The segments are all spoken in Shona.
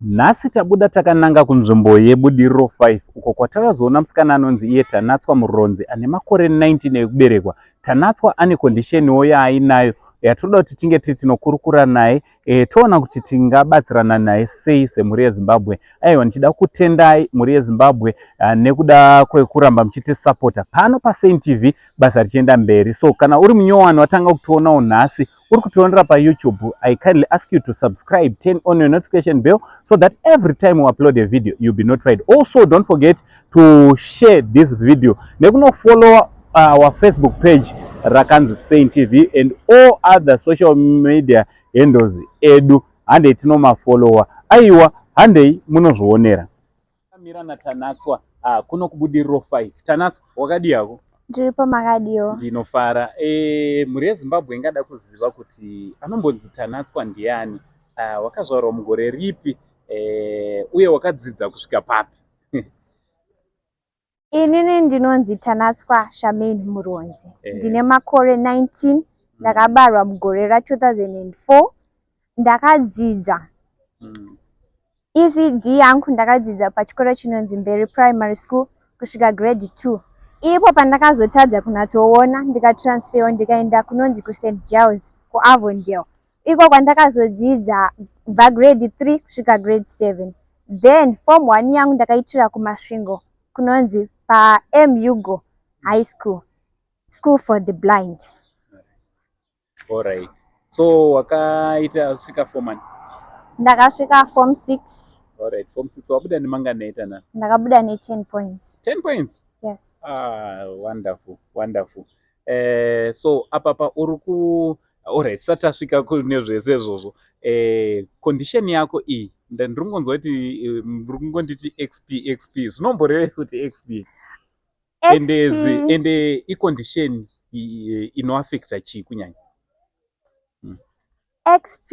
Nhasi tabuda takananga kunzvimbo yeBudiriro 5 uko kwatakazoona musikana anonzi iye Tanatswa Muronzi ane makore 19 ekuberekwa. Tanatswa ane kondisheniwo yaainayo yatinoda kuti tinge tiri tinokurukura naye toona kuti tingabatsirana naye sei semhuri yeZimbabwe. Aiwa, ndichida kutendai mhuri yeZimbabwe nekuda kwekuramba muchitisapota pano paSaint TV, basa richienda mberi. So kana uri munyowani watanga kutionawo nhasi, uri kutionera paYouTube, I kindly ask you to subscribe, turn on your notification bell so that every time we upload a video, you'll be notified. Also, don't forget to share this video nekunofollow our Facebook page rakanzi Saint TV and all other social media handles edu. Handei tinomafollowa. Aiwa, handei munozvionera. Mira naTanatswa kuno kuBudiriro 5. Tanatswa, wakadii hako? Ndiripo, makadiwo? Ndinofara. Mhuri yeZimbabwe ingada kuziva kuti anombonzi Tanatswa ndiani, wakazvarwa mugore ripi, uye wakadzidza kusvika papi? Inini ndinonzi Tanatswa Shamain Muronzi. Ndine makore 19. Ndakabarwa mugore ra2004. Ndakadzidza ECD yangu, ndakadzidza pachikoro chinonzi Mberi Primary School kusvika grade 2. Ipo pandakazotadza kunyatsoona, ndikatransferwa, ndikaenda kunonzi kuSt Giles kuAvondale, iko kwandakazodzidza kubva grade 3 kusvika grade 7. Then form 1 yangu ndakaitira kuMasvingo, kunonzi paM Hugo High School, school for the blind. Alright, so wakaita svika form 1? Ndakasvika form 6. Alright, form 6. Wabuda nemanganai, Tana? Ndakabuda ne10 points. 10 points? Yes. Ah, wonderful, wonderful. So apapa uri ku, alright, tisati tasvika kune zvese izvozvo, condition yako iyi, ndiri kungonzwa kuti muri kungonditi XP, XP. Zvinomborevei kuti XP? Ende XP, ende icondition inoaffecta chii kunyanya? XP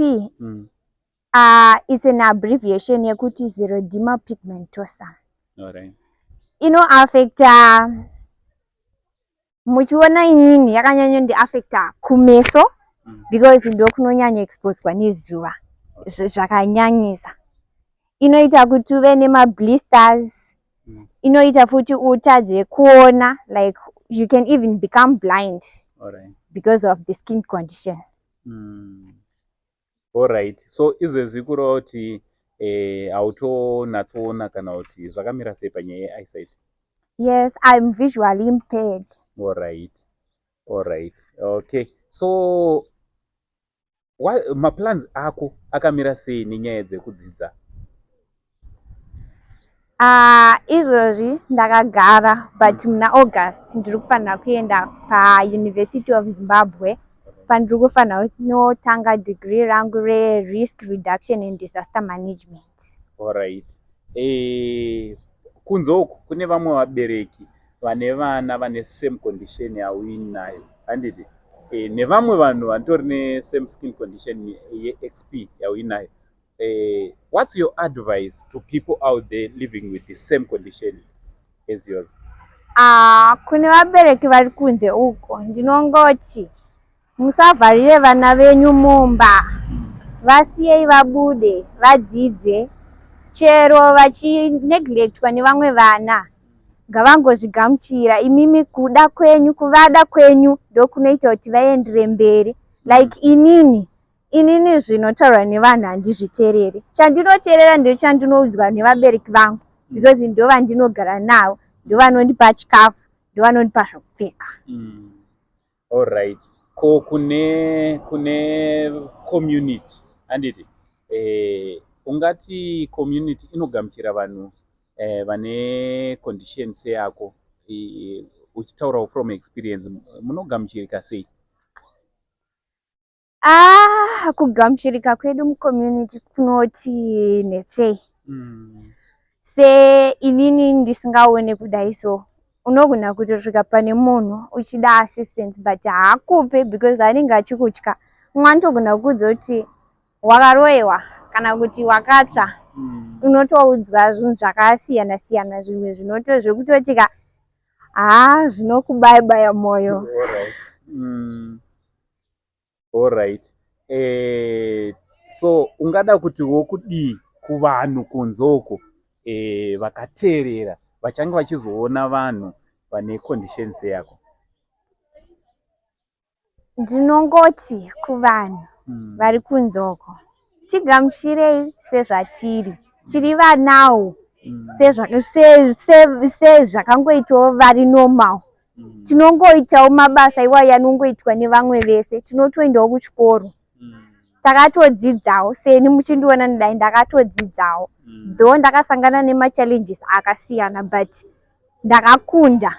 it's an abbreviation yekuti xeroderma pigmentosa. Inoaffecta, muchiona inini yakanyanya ndiaffecta kumeso because ndokunonyanya exposwa nezuva zvakanyanyisa. Inoita kuti uve nemablisters. Inoita futi utadze kuona, like you can even become blind because of the skin condition. Alright, so izvezvi kureva kuti hautonatsoona kana kuti zvakamira sei panyaya yeeyesight? Yes, I'm visually impaired. Alright, okay. So maplans ako akamira sei nenyaya dzekudzidza? Izvozvi ndakagara, but muna August ndiri kufanira kuenda paUniversity of Zimbabwe, pandiri kufanira kunotanga degree rangu rerisk reduction and disaster management. Alright. Kunze uku kune vamwe vabereki vane vana vane same condition yauinayo, handiti? Nevamwe vanhu vanotori nesame skin condition yeXP yauinayo. What's your advice to people out there living with the same condition as yours? Kune vabereki vari kunze uko, ndinongoti musavharire vana venyu mumba. Vasiyei vabude, vadzidze. Chero vachineglectwa nevamwe vana, ngavangozvigamuchira. Imimi kuda kwenyu, kuvada kwenyu ndokunoita kuti vaendere mberi. Like inini zvinotaurwa nevanhu handizviteereri. Chandinoteerera ndechandinoudzwa nevabereki vangu because ndo vandinogara navo, ndovanondipa chikafu, ndovanondipa zvokupfeka. Alright. Ko kune community, handiti? Ungati community inogamuchira vanhu vane condition seyako, uchitaurawo from experience, munogamuchirika sei? Ah, kugamuchirika kwedu mucommunity kunoti netsei. Seinini ndisingaone kudai, so unogona kutosvika pane munhu uchida assistance, but haakupe because anenge achikutya. Umwe anotogona kukuudza kuti wakaroyiwa kana kuti wakatsva. Unotoudzwa zvinhu zvakasiyana siyana, zvimwe zvinoto zvekutoti ka, haa, zvinokubaya baya mwoyo. Alright. Alright. So ungada kuti wokudii Kuvanhu kunze uko vakateerera vachange vachizoona vanhu vane condition seyako? Ndinongoti kuvanhu vari kunze uko, tigamuchirei sezvatiri. Tiri vanawo sezvakangoitawo vari normal. Tinongoitawo mabasa iwayo anongoitwa nevamwe vese. Tinotoendawo kuchikoro, takatodzidzawo. Seni muchindiona ndidai, ndakatodzidzawo, though ndakasangana nemachallenges akasiyana, but ndakakunda.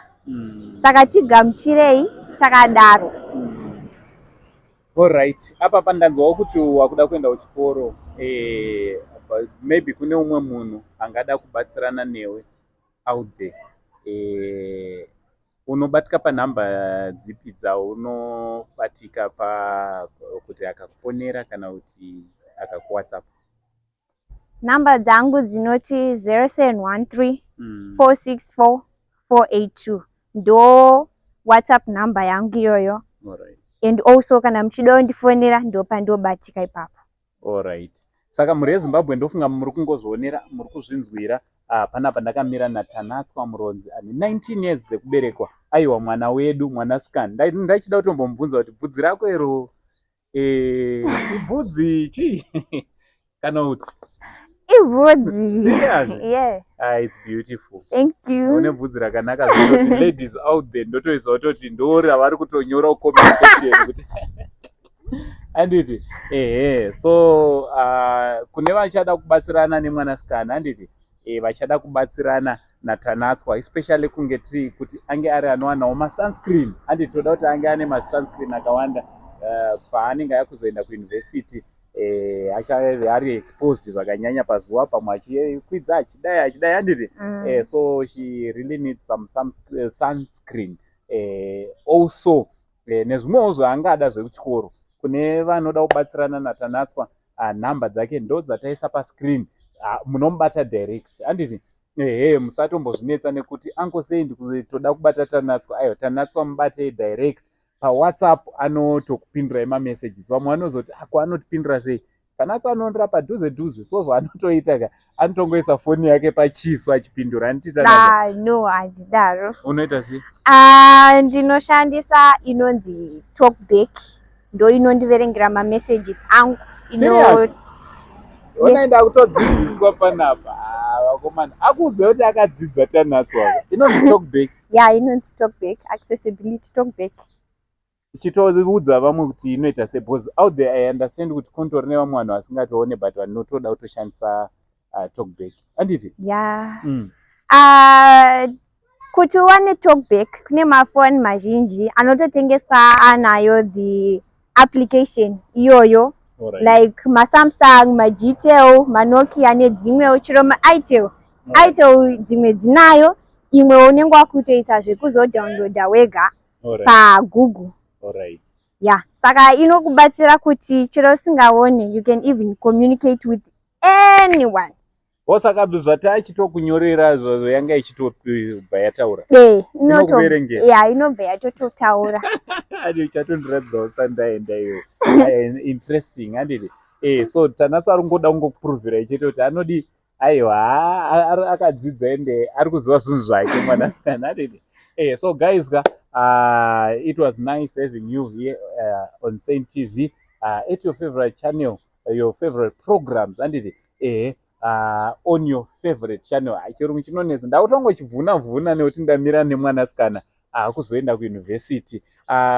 Saka tigamuchirei takadaro. Alright, apa pandanzwawo kuti wakuda kuenda kuchikoro, maybe kune umwe munhu angada kubatsirana newe out there, unobatika panhamba dzipi dzaunobatika pa kuti akakufonera kana kuti akakuWhatsApp? Nhamba dzangu dzinoti 0713 464 482, ndo WhatsApp nhamba yangu iyoyo. And also kana muchida kundifonera, ndo pandobatika ipapo. Alright, saka mhuri yeZimbabwe, ndofunga muri kungozvionera, muri kuzvinzwira. Panapa ndakamira naTanatswa Muronzi ane 19 years dzekuberekwa. Aiwa, mwana wedu, mwanasikana. Ndachida kutombomubvunza kuti bvudzi rako iro ibvudzi chii kana kuti Ibvudzi. Serious? Yeah. Ah, it's beautiful. Thank you. Une bvudzi rakanaka zvekutoti ladies out there ndotoisa kutoti ndo ravari kutonyora kucomment section kuti, handiti? Ehe, so kune vachada kubatsirana nemwanasikana, handiti, vachada kubatsirana naTanatswa, especially kunge tiri kuti ange ari anowanawo masunscreen, handiti? Toda kuti ange ane masunscreen akawanda paanenge akuzoenda kuuniversity, achave ari exposed zvakanyanya pazuva, pamwe achikwidza, achidai, achidai, handiti? So she really needs some sunscreen, also nezvimwewo zvaangada zvekuchikoro. Kune vanoda kubatsirana naTanatswa, nhamba dzake ndo dzataisa pascreen. Munomubata direct, handiti? Ehe, musatombozvinetsa nekuti uncle sei ndikutoda kubata Tanatswa. Aiwa, Tanatswa mubatei direct paWhatsApp, anotokupindurai mamessages. Vamwe vanozoti, "Ako anotipindura sei?" Tanatswa anondira padhuze dhuze, so zvaanotoita ka, anotongoisa foni yake pachiso achipindura, handiti, Tanatswa? Ah, no, handidaro. Unoita sei? Ah, ndinoshandisa inonzi TalkBack, ndo inondiverengera mamessages angu. Serious? Unoenda kutodzidziswa panapa. Ah, vakomana, akuudza kuti akadzidza Tanatswa. Inonzi TalkBack? Ya, inonzi TalkBack, accessibility TalkBack. Ichitoudza vamwe kuti inoita sei, because out there I understand kuti kutori nevamwe vanhu vasingatoone but vanotoda kutoshandisa TalkBack, handiti? Ya. Kuti uwane TalkBack, kune mafoni mazhinji anototengeswa anayo the application iyoyo, like maSamsung, maGtel, maNokia nedzimwewo, chero maItel. iTel dzimwe dzinayo, imwe unenge wakutoisa zvekuzodownloada wega paGoogle. Ya, saka inokubatsira kuti chero usingaone, you can even communicate with anyone. Saka zvatachitokunyorera zvazvo yanga ichitobva yataura? E. Inokuverengera? Ya, inobva yatototaura. Adi uchatondiratidzawo sandaenda iwo. Interesting, handiti? So Tanatsa ari kungoda kungokupuruvhira ichete kuti anodi, aiwa, akadzidza ende ari kuziva zvinhu zvake mwanasikana, handiti? So guys ka, it was nice having you here on Saint TV, at your favorite channel, your favorite programs, handiti? Ehe, on your favorite channel. Chirungu chinonetsa, ndakutongochivhuna vhuna nekuti ndamira nemwanasikana akuzoenda kuuniversity.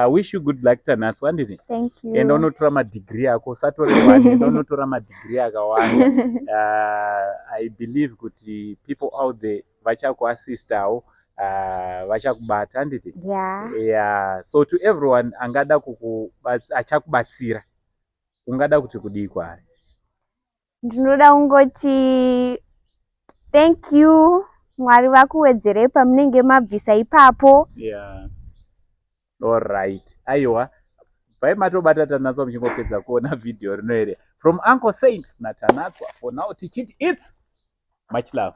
Wish you good luck, Tanatswa, handiti? Thank you. Enda unotora madhigiri ako, usatore one, enda unotora madhigiri akawanda. I believe kuti people out there vachakuassistawo, vachakubata, handiti? Yeah. Yeah, so to everyone angada achakubatsira, ungada kuti kudii kwaari? Ndinoda kungoti thank you, Mwari vakuwedzerei pamunenge mabvisa ipapo. Yeah, alright, aiwa, bhai matobata Tanatswa muchingopedza kuona vhidhiyo rino here. From Uncle Saint naTanatswa for now, tichiti it's much love.